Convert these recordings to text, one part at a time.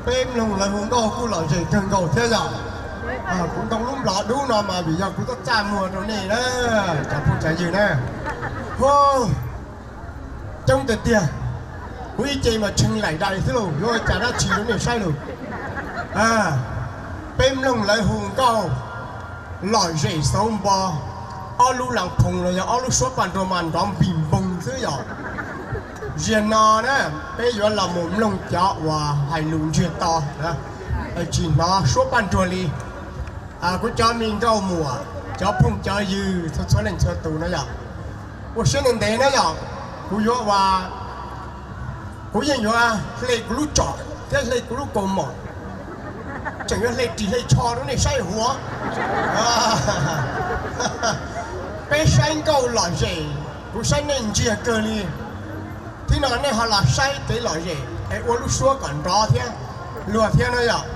Peb mloog lawv hu nkauj kuj lom zem kawg nkaus thiab yom. Kuv ntoo lub nplog dub no mas vim yog kuv tuaj txaj muag rau nej na, cov phooj cov ywg na. Hu, coob tiag tiag, kuv ib ce mas tshee laim dais xwb lauj, yuav ua cas dab tsi rau nej saib lauj. Peb mloog lawv hu nkauj lom zem xauv npo, ob lub las phoos los yog ob lub suab paj nruag mas nrov npig npoog xwb yom. Ziag no na, peb yuav los mus mloog cov uas hais lus ntsiag to, tsis hnov suab paj nruag li. Kuv cov me nkauj muam, cov phooj cov ywg txhua txhua leej txhua tus na yom, ua siab ntev ntev na yom. Kuv yuav ua, kuv yeej yuav hle kuv lub tsom thiab hle kuv lub kaus mom, tseem yuav hle ris hle tsho rau nej saib huv. Peb saib nkauj lom zem, kuv saib nej ntsiag kawg li. Thib no nej ho los saib kev lom zem es ua lub suab kom nrov thiab luag thiab na yom.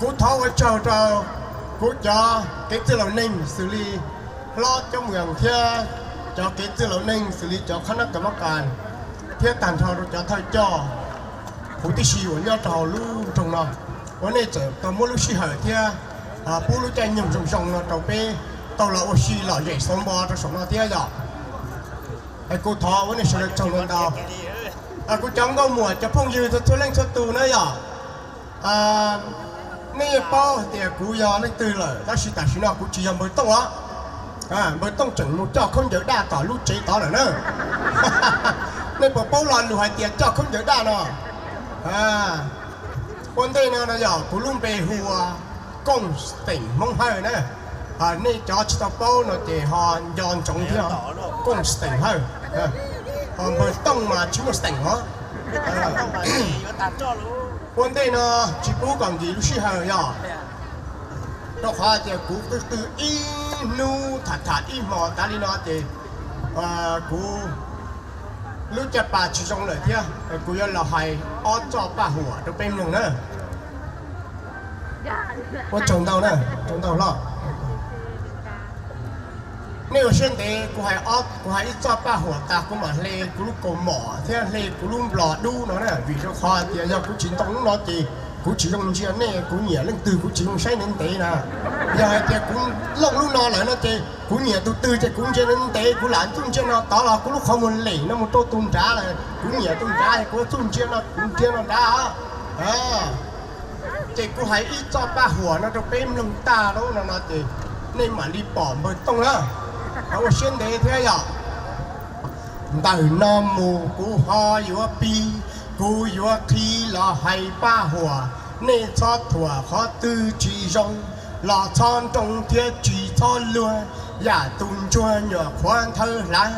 Kuv thov ua tsaug rau kuv cov kev txwj laus neeg xws li Hlob Coob Mws thiab cov kev txwj laus neeg xws li cov khab nab kas mab kas thiab tag nrho rau cov thawj coj huv tib si uas nyob rau hauv lub nroog no, uas nej txawm tau muab lub sij hawm thiab pub lub caij nyoog zoo zoo no rau peb tau los ua si lom zem xauv npo rau saum no thiab yom. Es kuv thov ua nej sawv daws tsaug ntau ntau. Kuv cov nkauj muam cov phooj ywg txhua txhua leej txhua tus na yom. Nej yeej paub hais tias kuv yog leej twg lawm, tab sis tam sim no kuv tsis yog npawg Tooj os. Npawg Tooj tseem mus coj khaub ncaws daj tom lub tsev tod lawm na. Nej puas paub lo lus hais tias coj khaub ncaws daj no? Ua ntej no no yog kuv lub npe hu ua Kooj Xeem Hmoob Hawj na. Nej cov tsis tau paub no ces ho nco ntsoov thiab, Kooj Xeem Hawj. Ho npawg Tooj mas tsis muaj xeem os. Ua ntej no tsis pub kom nkim lub sij hawm yog rau qhov tias kuv qw qw ib hnub tham tham ib hmo tas li no ces kuv lub caj pas tsis zoo lawm thiab, kuv yuav los hais ob txoj paj huam rau peb mloog na. Ua tsaug ntau na, tsaug ntau hlob. Nej ua siab ntev, kuv hais ib txoj paj huam tas kuv mam hle kuv lub kaus mom thiab hle kuv lub nplog dub no na, vim rau qhov tias yog kuv tsis ntoo lub no ces kuv tsis zoo ntsia nej, kuv nyiam leej twg kuv tsis zoo saib ntev ntev na. Yog hais tias kuv looj lub no lawm no ces kuv nyiam tus twg ces kuv ntsia ntev ntev, kuv lam ntxuj ntsia no tod los kuv lub qhov muag lem no mus rau tus nrad lawm, kuv nyiam tus nrad kuv ntxuj ntsia no kuv ntsia no nrad. Ces kuv hais ib txoj paj huam no rau peb mloog tag lawm no no ces nej mam li pom npawg Tooj na. Ua siab ntev thiab yom. Ntawm no mus kuv ho yuav pib, kuv yuav qhib los hais paj huam, nej txhob thuam qhov twg tsis zoo, los txhob nroo thiab tsis txhob luag, yam tus ntsuag nyuam qhuav nthawv hlav,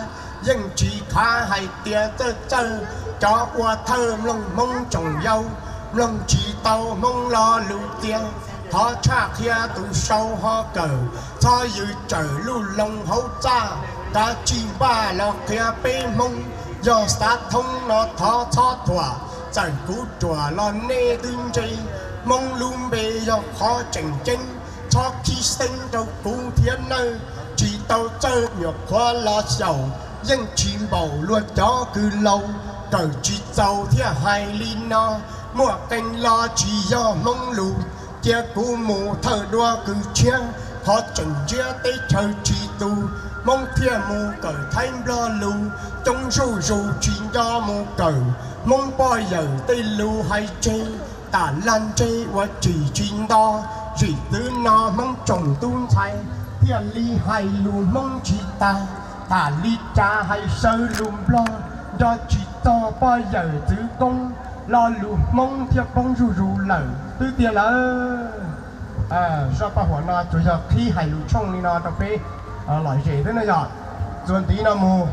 yeej tsis khav hais tias txawj txawj, cov ua thawj mloog Hmoob tsoom yau, mloog tsis tau Hmoob lo lus tiag, thov tshaj qhia tus sau ho kawm, txhob yws tsawm lub loo hauv txaj, kav tsij npaj los qhia peb Hmoob, yog xav thoob no thov txhob thuam, txawm kuv ruam los nej twb ntse, Hmoob lub npe yog qhov tseem ceeb, txhob khib xeeb rau kuv thiab nawb, tsis tau txawj nyuam qhuav los xyaum, yeej tsis npaum luag cov kws laus, kawm tsis txaus thiaj hais li no, muaj qee lo tsis yog Hmoob lus, cia kuv mus thawj dua kws tshiab, qhov tseem ntsiab teb chaws tsis tu, Hmoob thiaj mus kawm Thaib Nplog lus, coob zuj zus tsis nco mus kawm, Hmoob poj yawm tej lus hais tseg, tam lag ntseg ua tsis tsis nto, zim txwv no Hmoob tsoom tub ntxhais, thiaj li hais lus Hmoob tsis tag, tam li cas hais sawv lus Nplog, nco tsis txog poj yawm txwv koob, lo lus Hmoob thiaj poob zuj zus lawm twb tiag lawm. Zaj paj huam no tsuas yog qhib hais lus tshooj li no rau peb lom zem xwb na yom. Txuas ntxiv no mus,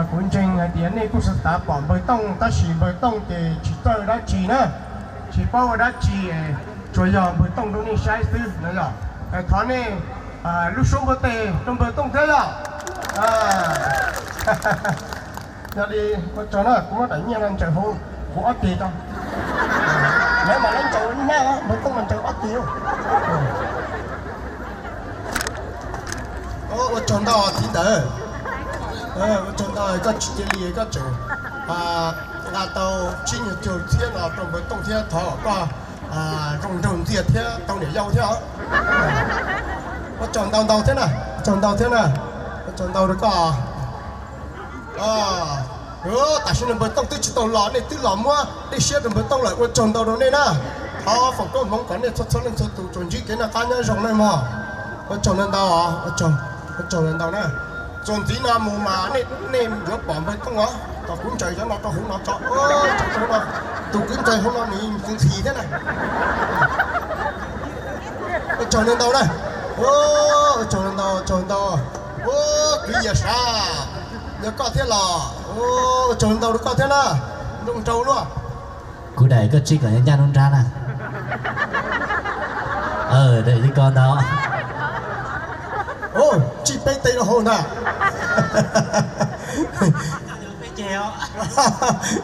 kuv ntseeg hais tias nej kuj xav pom npawg Tooj tab sis npawg Tooj ces tsis txawj dab tsi na, tsis paub ua dab tsi, tsuas yog npawg Tooj rau nej saib xwb no yom. Thov nej lub suab npuaj tes rau npawg Tooj thiab yom. Yog li ua tsaug na, kuv muab daim nyiaj no ntsaws hauv kuv ob ceg tso. Lawv mam li ntsaws ib hnab, npawg Tooj mas ntsaws ob ceg. Ua tsaug ntau txiv ntawd, ua tsaug ntau koj tsis cia li koj tseem Nqa tau tsib nyuag caug txhiab no rau npawg Tooj thiab thov koj zoo nraug ntxiag thiab tau niam yau thiab. Ua tsaug ntau ntau thiab na, ua tsaug ntau thiab na, ua tsaug ntau rau koj. Tam sim no npawg Tooj twb tsis tau los, nej twb los muab dej siab rau npawg Tooj lawm, ua tsaug ntau rau nej na. Thov foom koob hmoov kom nej txhua txhua leej txhua tus tsuas ntsib kev noj qab nyob zoo na mog. Ua tsaug ntau ntau, ua tsaug ntau ntau na. Txuas ntxiv no mus mas nej yuav pom npawg Tooj os, kom kuv ntsaws cov no rau hauv no tso, tus kuv ntsaws hauv no nws ntxhi thiab na. Ua tsaug ntau ntau na, ua tsaug ntau ntau, ua tsaug ntau. Ua kwv Yias Sav, yog koj thiab los, ua tsaug ntau rau koj thiab na, nroo nrau luaj. Kuv daim koj tsij kom ncaj nruab nrab na. Daim li ko ntag. Tsij peb teg rau hauv ntag.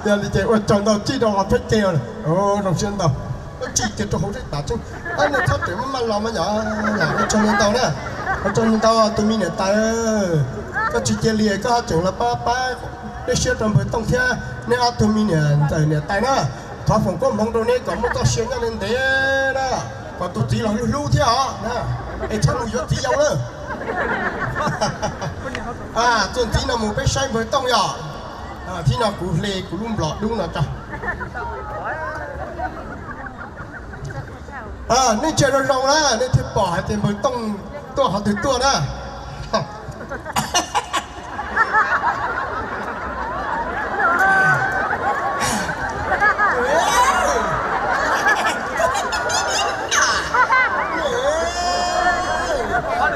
Yog li ces ua tsaug ntau, tsij rau hauv peb teg, zoo siab ntau. Tsij kiag rau hauv seb tas tseeb, nej txhob tseem maj maj los mas yom. Ua tsaug ntau na, ua tsaug ntau tus me niam tais. Koj tsis cia li koj ho tseem los pab pab dej siab rau npawg Tooj thiab nej ob tug me niam ntxawm niam tais na. Thov foom koob hmoov rau neb kom muaj txoj sia nyob ntev ntev na, kom tus txiv los hlub hlub thiab os, es txhob mus yuav txiv yau lawm. Txuas ntxiv no mus peb saib npawg Tooj yom. Thib no kuv hle kuv lub nplom dub no tso. Nej ntsia zoo zoo na nej thiaj pom hais tias npawg Tooj tuaj qhov twg tuaj na.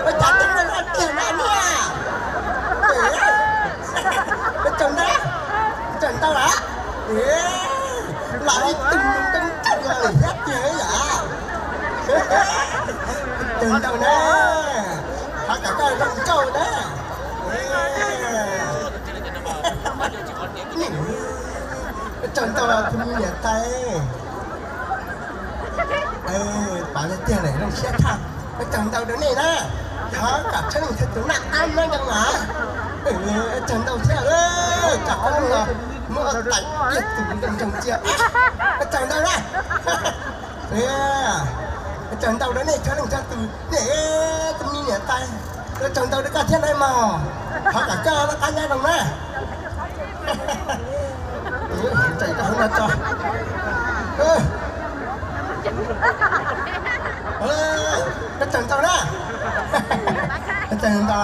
Ua cas tub no tiag no niag. Ua tsaug ntau, ua tsaug ntau lawm. Los ib tug nroo nroo li thiab tiag yom. Ua tsaug ntau na, thov kom koj zoo nkauj na. Ua tsaug ntau tus me niam tais. Pom tiag tiag lawm zoo siab tshaj. Ua tsaug ntau rau nej na, thov kom txhua leej txhua tus noj qab nyob zoo na. Ua tsaug ntau thiab, kom koj los muab tais tiag tus nroo nroo ntxiag. Ua tsaug ntau na. Ua tsaug ntau rau nej txhua leej txhua tus, nej tus me niam tais. Ua tsaug ntau rau koj thiab na mog, thov kom koj noj qab nyob zoo na. Ntsaws koj hauv no tso. Ua tsaug ntau na. Ua tsaug ntau.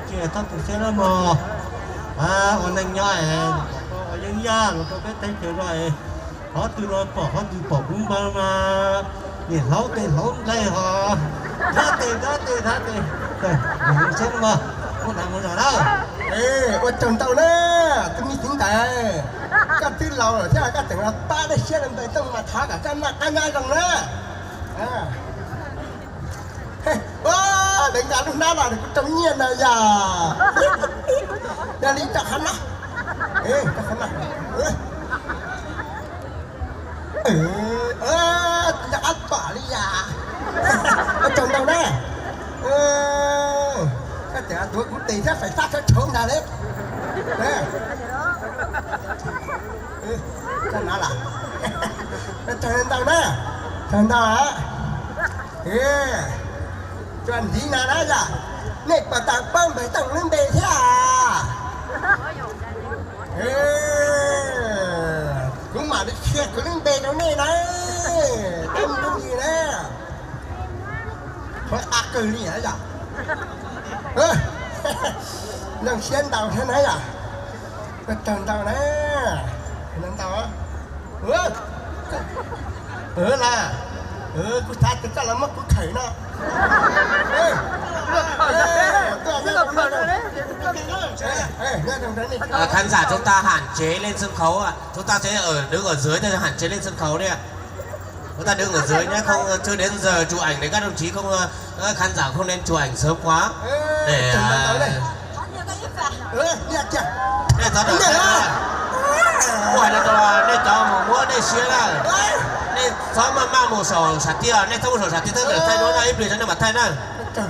Tsis txhob tu siab na mog. Ua neej nyob es ua yeeb yaj los rau peb teb chaws no es qhov twg los pom qhov twg pom kuv npawg mas niam hlob tes hlob nqaij ho nrab tes nrab tes nrab tes. Siab mog, muaj hnav mus zog na. Ua tsaug ntau na, tus me txiv ntawd, koj twb laus lawm thiab koj tseem los pab dej siab rau npawg Tooj mas thov kom koj noj qab nyob zoo na. Lawv nqa lub hnab los kuv rau nyiaj na yom. Yog li rau qhov no, rau qhov no. Nco qab pom li yom. Ua tsaug ntau na. Koj tseem tuav kuv tes thiab fais fab tshauv tshauv ntag li. Koj no los, ua tsaug ntau na. Tsaug ntau. Tsuas ntxiv no na yom, nej puas tau paub npawg Tooj lub npe thiab? Kuv mam li qhia kuv lub npe rau nej na. Tab mus lub npe na, qhov qab kawg li yom. Zoo siab ntau thiab na yom. Ua tsaug ntau na. Ntau. Las, kuv xav tias koj los muab kuv khawm no. Khán giả chúng ta hạn chế lên sân khấu ạ. Chúng ta sẽ ở, đứng ở dưới thôi, hạn chế lên sân khấu đi ạ. Chúng ta đứng ở dưới nhé, không, chưa đến giờ chụp ảnh để các đồng chí không, các khán giả không nên chụp ảnh sớm quá. Để, à, Ua, nej cov mus muab dej siab na, nej txhob maj maj mus saum sam tiaj, nej txhob mus saum sam tiaj, txhob ntawm thaij duab na, ib pliag tso nej mam thaij na.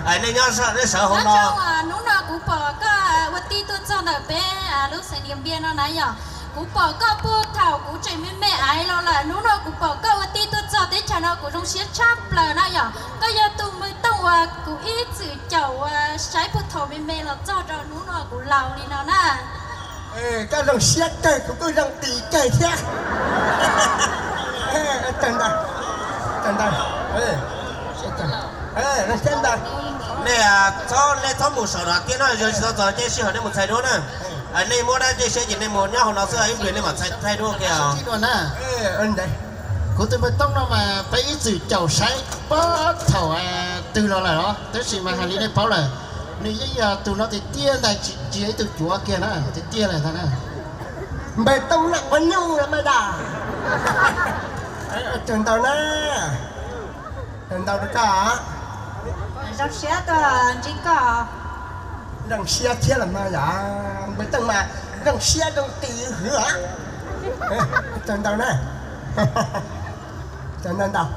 Nej nyob, nej sawv hauv no. Hnub no kuv pom koj ua tij tuaj txog ntawm peb lub xeev Niam Npiaj no na yom. Kuv pom koj puag thaum kuv tseem me me aiv los lawm, hnub no kuv pom koj ua tij tuaj txog teb chaws no kuv zoo siab tshaj plaws na yom. Koj yog tus npawg Tooj uas kuv ib txwm caum uas saib puag thaum me me los txog rau hnub no kuv laus li no na. Koj zoo siab kawg, kuv kuj zoo tis kawg thiab. Tag ntau, tag ntau, siab ntau. Nej txhob, nej txhob mus saum no thiab no, yog tsis tau txog caij sij hawm nej mus txhais duab na. Nej muab dab caij siab ces nej mus nyob hauv no xwb, ib pliag nej mam txhais thaij duab ua ke os. Kuv tus npawg Tooj no mas peb ib txwm caum saib puag thaum twg los lawm os, tab sis mas hais li nej paub lawm, nws yeej yog tus no tiag tiag ntag, tsis, tsis yog ib tug cuav kiag na, tiag tiag lawm ntag na. Npawg Tooj no ua nyuj los mas yom. Tsaug ntau na, tsaug ntau rau koj. Zoo siab tuaj ntsib koj. Zoo siab thiab los mas yom, npawg Tooj mas zoo siab zoo tis hwv os. Tsaug ntau na, tsaug ntau ntau.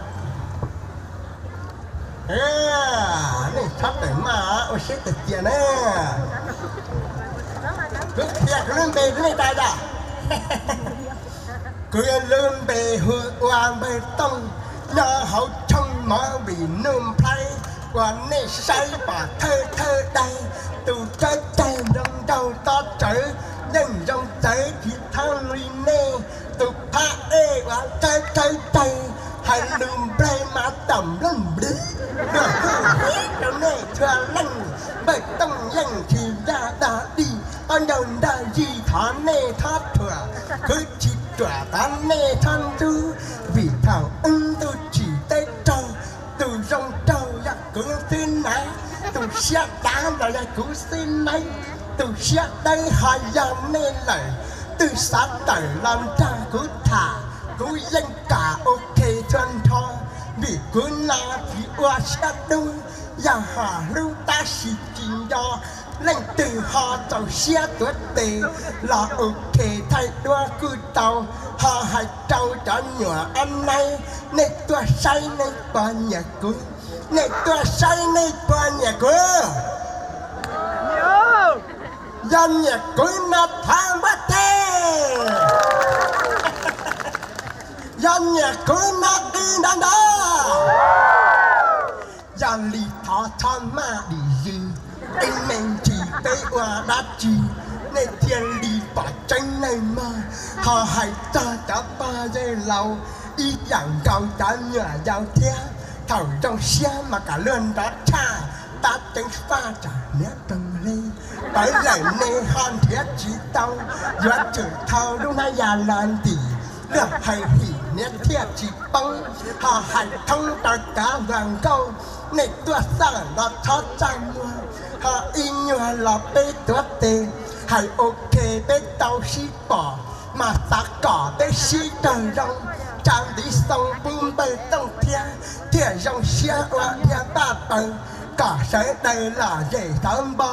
Nej txhob tawm maj ua siab tiag tiag na. Kuv qhia kuv lub npe rau nej tau yom. Kuv lub npe hu ua npawg Tooj, nyob hauv tshooj mov vim nuj nplhaib uas nej saib pom thawj thawj daim, tus cawb caig nroo nraug tob tsawv, yeej zoo txawv tsis thooj li nej, tus phab ej uas thawj thawj daim, hais lus nplawg mas tam nplooj npliv, luag hu hiv rau nej txhua leej. Npawg Tooj yeej tsis ncaj dag dig, ob ncaug nrag yig thov nej txhob thuam, khwv tsis ruam thov nej txhob ntxub, vim thaum wb ntuj tsim teb raug, tus zoo raug yog kuv xwb na, tus siab dav los yog kuv xwb na, tus siab dawb ho yog nej lawm, twb xav tawm los nrog kuv tham, kuv yeej kam ua ke txhua nrho, vim kuv no tsis ua siab dub, yog ho hlub tab sis tsis nco, leej twg ho txaus siab tuav tes los ua ke thaij duab kuj tau, ho hais rau cov nyuam ob naib, nej tuaj saib nej puas nyiam kuv, nej tuaj saib nej puas nyiam kuv. Yog nyiam kuv no thov npuaj teg. Yog nyiam kuv no qw nrov nrov. Yog li thov txhob maj dim zis, qi me ntsis peb ua dab tsi, nej thiaj li pom tseeb nawj mog. Ho hais txog cov pog yawg laus, ib yam nkaus cov nyuam yaus thiab, thaum zoo siab mas kom luag nrov tshaj, tab ceev faj tsam hniav rau li. Pawv lawm ne ho nrhiav tsis tau, yuav tsum thau lub hnab ya los ntim, luag hais him hniav thiaj tsis poob. Ho hais thoob rau cov hluas nkauj, nej tuaj xaj los txhob txaj muag, ho ib nyuag los peb tuav tes, hais ua ke peb tau sib pom, mas xav kom peb sib raug zoo, tsa ntiv xoo pub npawg Tooj thiab, thiaj zoo siab ua dhia paj paws, kom sawv daws lom zem xawv npo,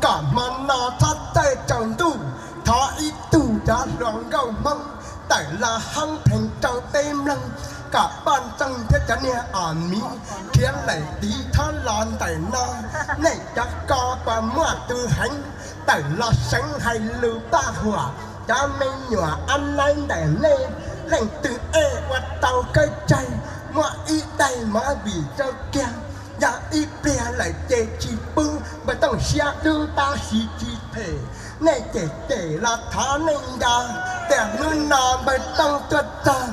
kom hmo no txhob txawj tsaus ntuj. Thov ib tug cov hluas nkauj Hmoob tawm los hoob pheej rau peb mloog, kom poj ntxoog thiab cov niag os miv nrhiav lawm tiv thob los ntawm no. Nej cov ko puas muaj tus heev, tawm los seev hais lus paj huam, cov me nyuam ab naib ntawm nej, leej twg ej ua tau kawg tsawg, muaj ib daim mov vim rau kiag, yog ib pliag lawm ces tsis pub. Npawg Tooj siab dub tab sis tsis phem, nej cem cem los thov nej nco, tias hnub no npawg Tooj tuaj txog,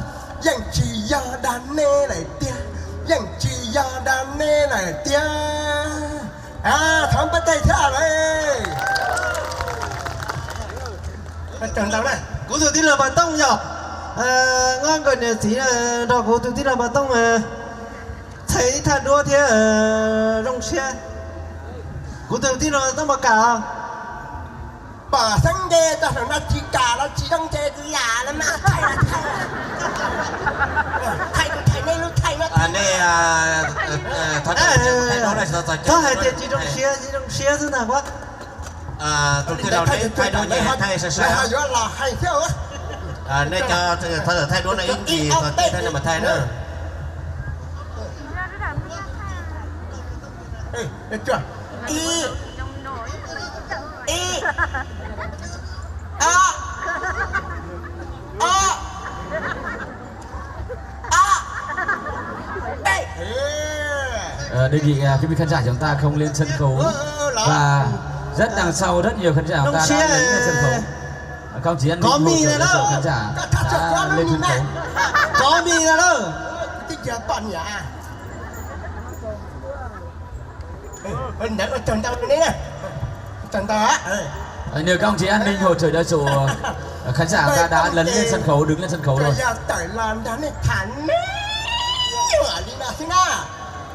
yeej tsis yog dag nej lawm tiag, yeej tsis yog dag nej lawm tiag. Thov npawg Tooj thiab lawm. Kuv tus tij laug Npawg Tooj yog, nkauj nkawm niam txiv nrog kuv tus tij laug Npawg Tooj txhais ib thaj duab thiab zoo siab. Kuv tus tij laug Tooj puas kam? Pom xeeb nce tau saum no tsis kam los tsis zoo nce lam los mas thaij, thaij nej lub thaij no. Txhob hais tias tsis zoo siab, tsis zoo siab xwb ntag. Tus tij laug, neb thaij duab neb thaij sai sai, yuav los hais thiab. Nej cov thov txawm thaij duab no ib ntsis thaij nej mas thaij na. Ib, ib, A, a, a, B. Ờ, đề nghị, à, quý vị khán giả chúng ta không lên sân khấu. Và rất đằng sau rất nhiều khán giả chúng ta đã lên sân khấu. Không chỉ anh Minh Hùng, khán giả đã lên sân khấu. Có mi rồi đó. Ntawd ua tsaug ntau ne, ua tsaug ntau. Nhờ các ông chị an ninh hỗ trợ đã dụ, ờ, khán giả ta đã lấn lên sân khawv, đứng lên sân khawv rồi. Yog tawm los nrog nej tham ne, li no xwb na,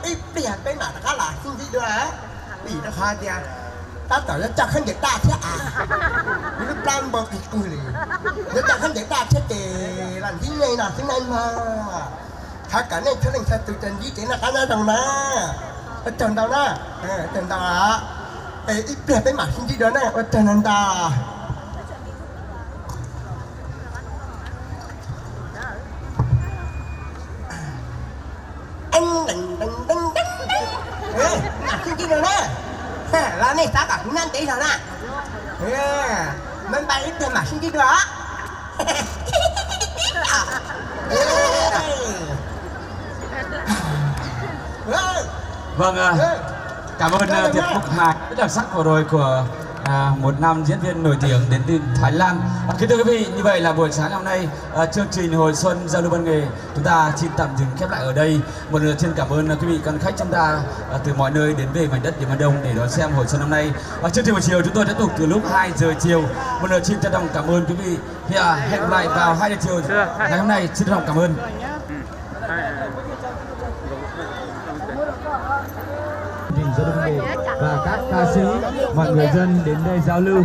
ib pliag peb mam rov qab los sib ntsib dua. Vim rau qhov tias tab tom yuav coj khaub ncaws daj thiab a, lub plab npau qig qwg li, yuav coj khaub ncaws daj thiab ces los ntsib nej no xwb na mog. Thov kom nej txhua leej txhua tus tsuas ntsib kev noj qab nyob zoo na. Ua tsaug ntau na, ua tsaug ntau. Es ib pliag peb mam sib ntsib dua na, ua tsaug ntau ntau. Mam sib ntsib dua na. Los nej xav kom kuv nyob ntev zog na. Bye bye, ib pliag mam sib ntsib dua. Vâng, à, cảm ơn, à, tiệc mục hài rất đặc sắc vừa rồi của, à, một nam diễn viên nổi tiếng đến từ Thái Lan. À, kính thưa quý vị, như vậy là buổi sáng ngày hôm nay, à, chương trình Hồi Xuân Giao Lưu Văn Nghệ chúng ta xin tạm dừng khép lại ở đây. Một lần nữa xin cảm ơn, à, quý vị khán khách chúng ta, à, từ mọi nơi đến về mảnh đất Điện Biên Đông để đón xem Hồi Xuân năm nay. Và chương trình buổi chiều chúng tôi tiếp tục từ lúc hai giờ chiều. Một lần nữa xin trân trọng cảm ơn quý vị. Thì, à, hẹn gặp lại vào hai giờ chiều ngày hôm nay. Xin trân trọng cảm ơn. Chương trình giao lưu văn nghệ và các ca sĩ, mọi người dân đến đây giao lưu.